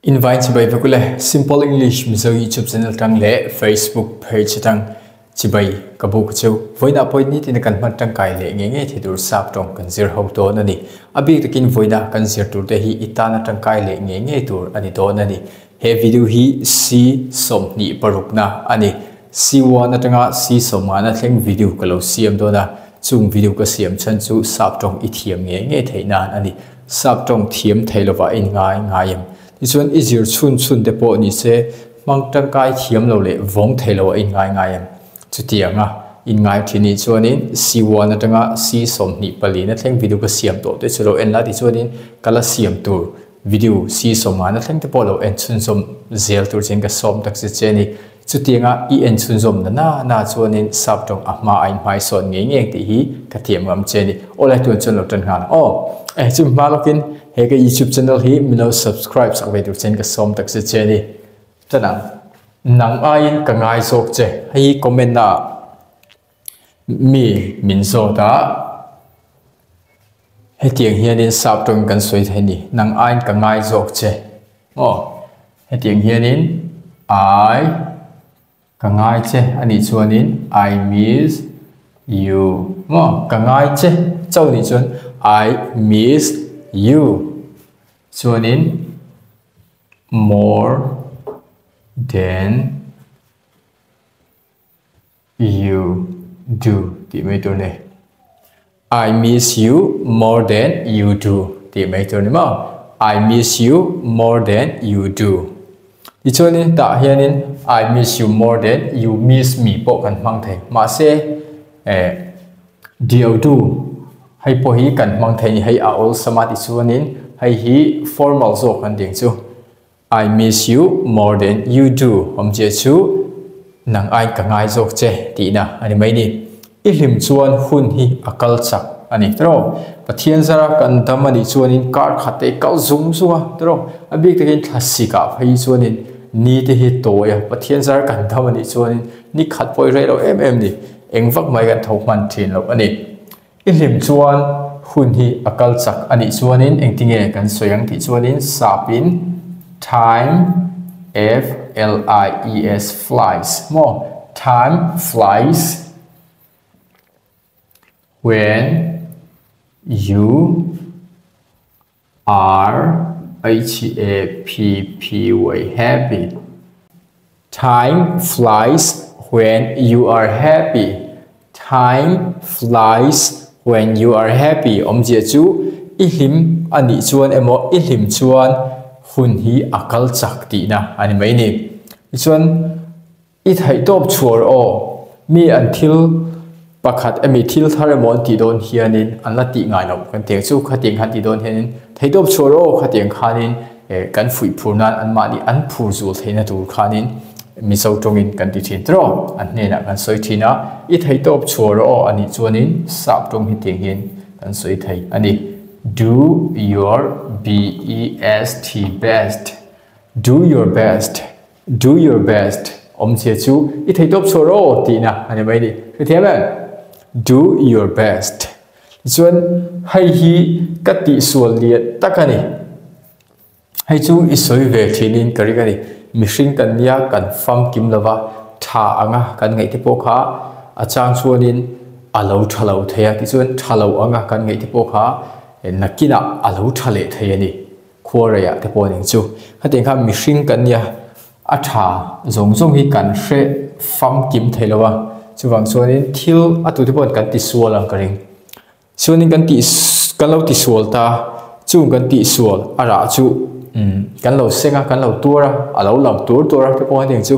Invite chibai vek ule Simple English Mizo YouTube channel tang leh Facebook page atang chibai ka buk chu vawiinah pawhin nitin kan hman tangkai leh ngei ngei thei tur sap tawng kan zir ho dawn a ni. A bik takin vawiinah kan zir tur te hi i tana tangkai leh ngei ngei tur a ni dawn a ni. He video hi C26 na a ni. C1 atanga C50 na thleng video ka lo siam dawn a, chung video ka siam chhan chu sap tawng i thiam ngei ngei theih nan a ni. Sap tawng thiam thei lovah i ngai ngai em? Tichuan i zir chhun chhun te pawh ni se hmang tangkai thiam lo leh vawng thei lo a in ngai ngai em? Chutianga in ngai thin nih chuanin C1 atanga C24 na thleng video ka siam tawh te chu lo en la tichuanin ka la siam tur video C50 na thleng te pawh lo en chhunzawm zel tur chuan ka sawm tak zet che a ni. Chutianga i en chhunzawm na na na chuanin sap tawng a hma a in hmaisawn ngei ngei tih hi ka thiam ngam che a ni. Aw lai tuan chuan lo tan nghal ang aw. Eh chu hma lawkin he ka YouTube channel hi min lo subscribe sak ve tur chuan ka sawm tak zet che a ni. Tan ang. Nang aiin ka ngai zawk che. Hei hi comment ah mi min zawt a. Hetiang hianin sap tawngin kan sawi thei a ni. Nang aiin ka ngai zawk che. Aw. Hetiang hianin I ka ngai che a nih chuanin I miss you maw ka ngai che chauh nih chuan I miss you chuanin more than you do tih mai tur ni. I miss you more than you do tih mai tur ni maw. I miss you more than you do. Tichuanin tah hianin I miss you more than you miss me pawh kan hmang thei. Mahse eh do do hei pawh hi kan hmang thei ni hei a awlsam a tichuanin hei hi formal zawk kan ding chu. I miss you more than you do awmzia chu nang aiin ka ngai zawk che tihna a ni mai ni. I hlim chuan hun hi a kal chak a ni tiraw. Pathian zara kan dam a nih chuanin kar khat te i kal zung zung a tiraw. A bik takin thlasik ah phei chuanin ni te hi tawi a, Pathian zara kan dam a nih chuanin ni khat pawh i rei lo em em ni, eng vak mai kan tho hman thin loh a ni. I hlim chuan hun hi a kal chak a nih chuanin engtinge kan sawi ang tih chuanin sapin time F L I E S flies maw time flies when you are H A P P Y happy Time flies when you are happy. Time flies when you are happy awmzia chu i hlim a nih chuan emaw i hlim chuan hun hi a kal chak tihna a ni mai ni. Tichuan i theihtawp chhuar aw mi an thil pakhat emi thil thar emaw an tih dawn hianin an la tih ngai loh kan tiang chu khatiang khan tih dawn hianin theihtawp chhuar aw khatiang khanin eh kan fuih phur nan anmahni an phur zul theihna tur khanin Mizo tawngin kan ti thin tiraw an hnenah kan sawi thin a i theihtawp chhuar aw a nih chuanin sap tawng hi tiang hian kan sawi thei a ni do your best best do your best Do your best awmzia chu i theihtawp chhuah rawh aw tihna a ni mai ni. Hrethiam em? Do your best. Tichuan hei hi ka tihsual lian tak a ni. Hei chu i sawi ve thinin ka ring a ni. Mihring kan nia kan famkim lova tha anga kan ngaih te pawh kha a chang chuanin a lo tha lo thei a. Tichuan tha lo anga kan ngaih te pawh kha nakinah a lo tha leh thei a ni. Khuareiah te pawh ning chu. Khatiang kha mihring kan nia, a tha zawng zawng hi kan hre famkim thei lo a, chuvang chuanin thil a tute pawhin kan tisual ang ka ring. Chuanin kan tih kan lo tisual ta, chung kan tihsual a rah chu umm kan lo seng a, kan lo tuar a, a lo lang tur tur a te pawh hetiang chu.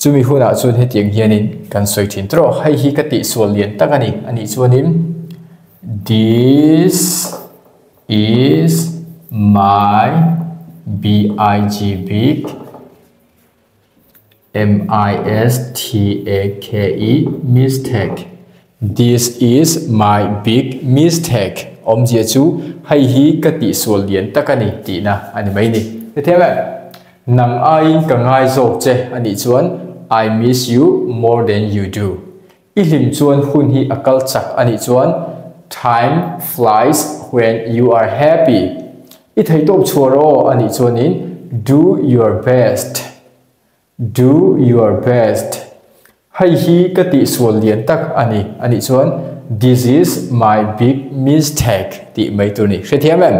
Chumi hunah chuan hetiang hianin kan sawi thin tawh, hei hi ka tihsual lian tak a ni, a nih chuanin this is my big big M-I-S-T-A-K-E mistake This is my big mistake awmzia chu hei hi ka tihsual lian tak a ni tihna a ni mai ni. Hetiang em? Nang aiin ka ngai zawk che a nih chuan I miss you more than you do. I hlim chuan hun hi a kal chak a nih chuan Time flies when you are happy. I theihtawp chhuar aw a nih chuanin Do your best. Do your best. Hei hi ka tihsual lian tak a ni a nih chuan This is my big mistake tih mai tur ni. Hrethiam em?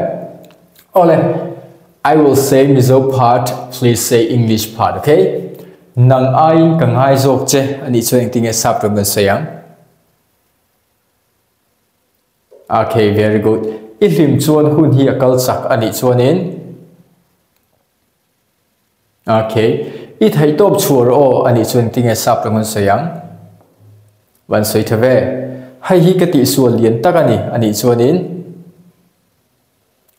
Awle, I will say Mizo part, please say English part, okay? Nang aiin ka ngai zawk che a nih chuan engtinge sap ram kan sawi ang? Okay, very good. I hlim chuan hun hi a kal chak a nih chuanin Okay, i theihtawp chhuah rawh aw a nih chuan tinge sap ram kan sawi ang? Van sawi tha ve. Hei hi ka tihsual lian tak a ni a nih chuanin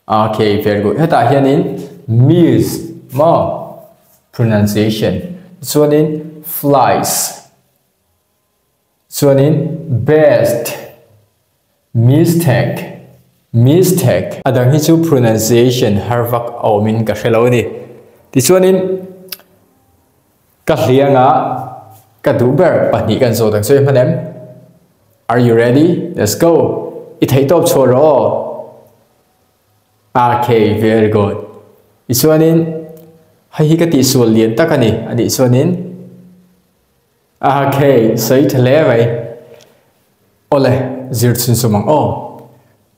Okay, very good. Hetah hianin miss maw pronunciation chuanin flies chuanin best mistake mistake a dang hi chu pronunciation har vak a awmin ka hre lo a ni. Tichuanin ka hlianga ka duh ber pahnih kan zawt ang chu i hman em? Are you ready? Let's go! I theihtawp chhuah rawh aw. Okay, very good. Tichuanin hei hi ka tihsual lian tak a ni a nih chuanin Okay, sawi tha hle mai. Awle, zir chhun sum ang aw.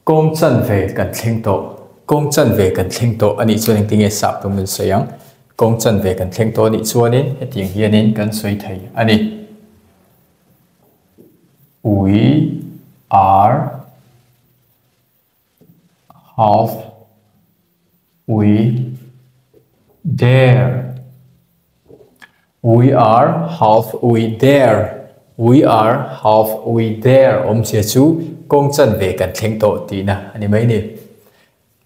Kawng chanve kan thleng tawh. Kawng chanve kan thleng tawh a nih chuan engtinge sap tum kan sawi ang. Kawng chanve kan thleng tawh a nih chuanin hetiang hianin kan sawi thei a ni. We are half we there. We are half we there. We are half we there awmzia chu kawng chanve kan thleng tawh tihna a ni mai ni.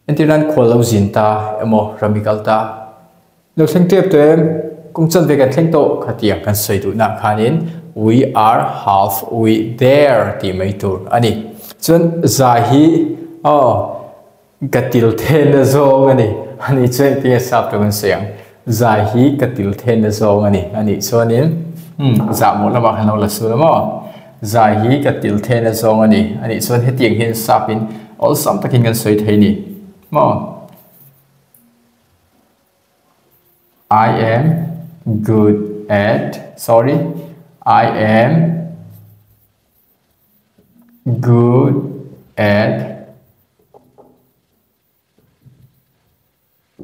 Entir nan khual lo zin ta emaw rami kal ta lo thleng tep tawh em kawng chanve kan thleng tawh khatiang kan sawi duhna khanin we are half we there tih mai tur a ni. Chuan zai hi aw Ka til then na zawng a ni. Ani chuan engtin nge sap tur kan sawi ang? Zai hi ka til then na zawng a ni. Anih chuanin, umm, zahmawh lamah khan lo la sul a maw? Zai hi ka til then na zawng a ni. Anih chuan hetiang hian sapin awlsam takin kan sawi thei ni maw? I am good at, sorry, I am good at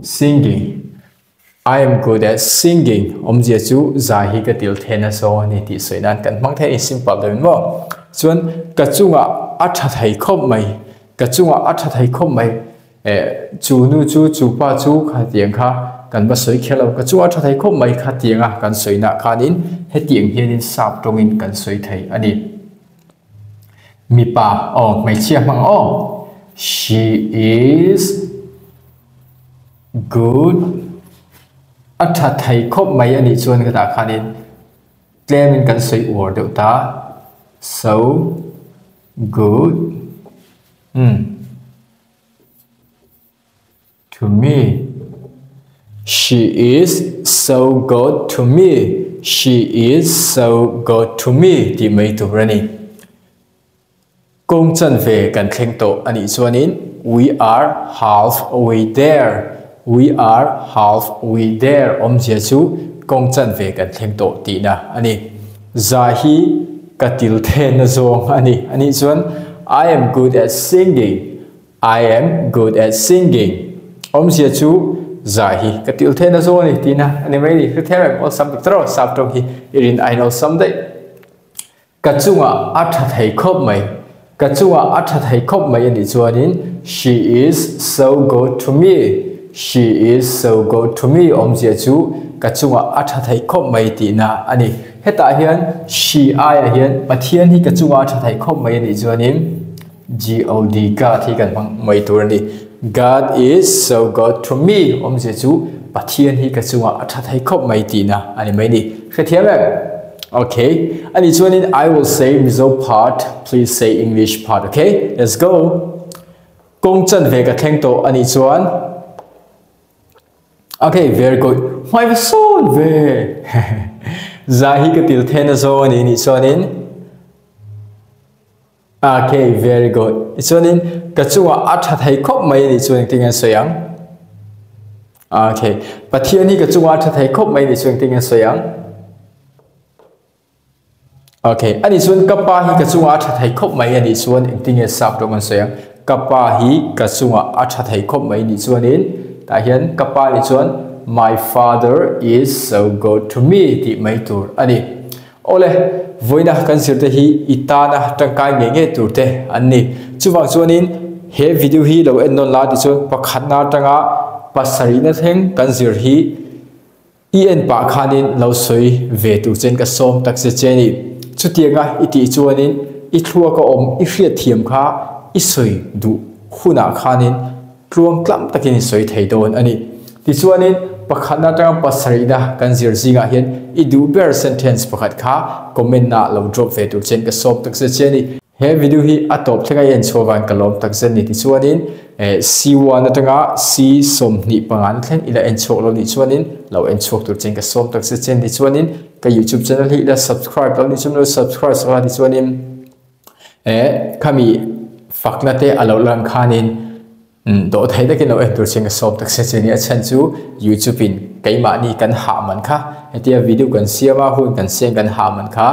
singing. I am good at singing. Awmzia chu zai hi ka til then a zawng a ni tih sawi nan kan hmang thei a ni simple deuhin maw. Chuan ka chungah a tha thei khawp mai. Ka chungah a tha thei khawp mai. Eh chu nu chu chu pa chu khatiang kha kan va sawi kher lo ka chungah a tha thei khawp mai khatianga kan sawi nah khanin hetiang hianin sap tawngin kan sawi thei a ni. Mipa aw hmeichhia hmang aw she is good a tha thei khawp mai a nih chuan ka tah khanin tlemin kan sawi uar deuh ta so good umm to me. She is so good to me. She is so good to me tih mai tur a ni. Kawng chanve kan thleng tawh a nih chuanin we are half way there. We are half way there awmzia chu kawng chanve kan thleng tawh tihna a ni. Za hi ka til then zawng a ni. A nih chuan I am good at singing. I am good at singing. Awmzia chu zai hi ka til theihna zawng a ni tihna a ni mai ni. Hrethiam em awlsam tak tawrh sap tawng hi i rin aiin awlsam daih. Ka chungah a tha thei khawp mai. Ka chungah a tha thei khawp mai a nih chuanin she is so good to me. She is so good to me awmzia chu ka chungah a tha thei khawp mai tihna a ni. Hetah hian she aiah hian Pathian hi ka chungah a tha thei khawp mai a nih chuanin God, God hi kan hmang mai tur a ni. God is so good to me awmzia chu Pathian hi ka chungah a tha thei khawp mai tihna a ni mai ni. Hrethiam em? Okay. Ani chuanin I will say Mizo part, please say English part, okay? Let's go. Kawng chanve ka thleng tawh a nih chuan Okay, very good. Hmai va sawn ve. Zai hi ka til then a zawng a ni nih chuanin Okay, very good. Chuanin ka chungah a tha thei khawp mai a nih chuan engtin nge sawi ang? Okay, Pathian hi ka chungah a tha thei khawp mai ni chu engtin nge sawi ang? Okay, ani chuan ka pa hi ka chungah a tha thei khawp mai anih chuan engtin nge sap tawng an sawi ang? Ka pa hi ka chungah a tha thei khawp mai nih chuanin tah hian ka pa nih chuan my father is so good to me tih mai tur a ni. Awle, vawiina kan zir te hi i tana tangkai ngei ngei tur te an ni. Chuvang chuanin he video hi lo en nawn la tichuan pakhatna atanga pasarihna thleng kan zir hi i en pah khanin lo sawi ve tur chen ka sawm tak che che a ni. Chutianga i tih chuanin i thluaka awm i hriatthiam kha i sawi duh hunah khanin Tluang tlam takin i sawi thei dawn a ni. Tichuanin, pakhatna atanga pasarihna kan zir zingah hian i duh ber sentence pakhat kha comment-ah lo drop ve tur chuan ka sawm takzet che a ni. He video hi a tawp thleng a i en chhuah vang ka lawm takzet ni. Tichuanin, C1 atanga C25 na thleng i la en chhuak lo nih chuanin lo en chhuak tur chuan ka sawm takzet che a ni. Tichuanin, ka YouTube channel hi i la subscribe lo nih chuan lo subscribe sak la tichuanin, Eh, khami fakna te a lo lang khanin dawh thei takin lo en tur chin ka sawm tak se che ni a chhan chu YouTube in keimahni kan hah man kha hetia video kan siam a hun kan siam kan hah man kha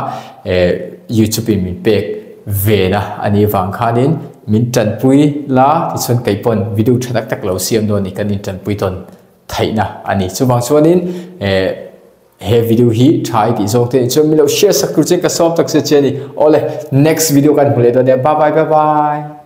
eh YouTube in min pek ve na ani vang khanin min tanpui la tichuan keipawn video tha tak tak lo siam dawn ni kan in tanpui tawn theihna ani chuvang chuanin eh He video hi tha i tih zawng te nih chuan min lo share sak tur che ka sawm tak che che a ni. Awle, next video kan hmu leh dawn nia. Bye bye bye bye.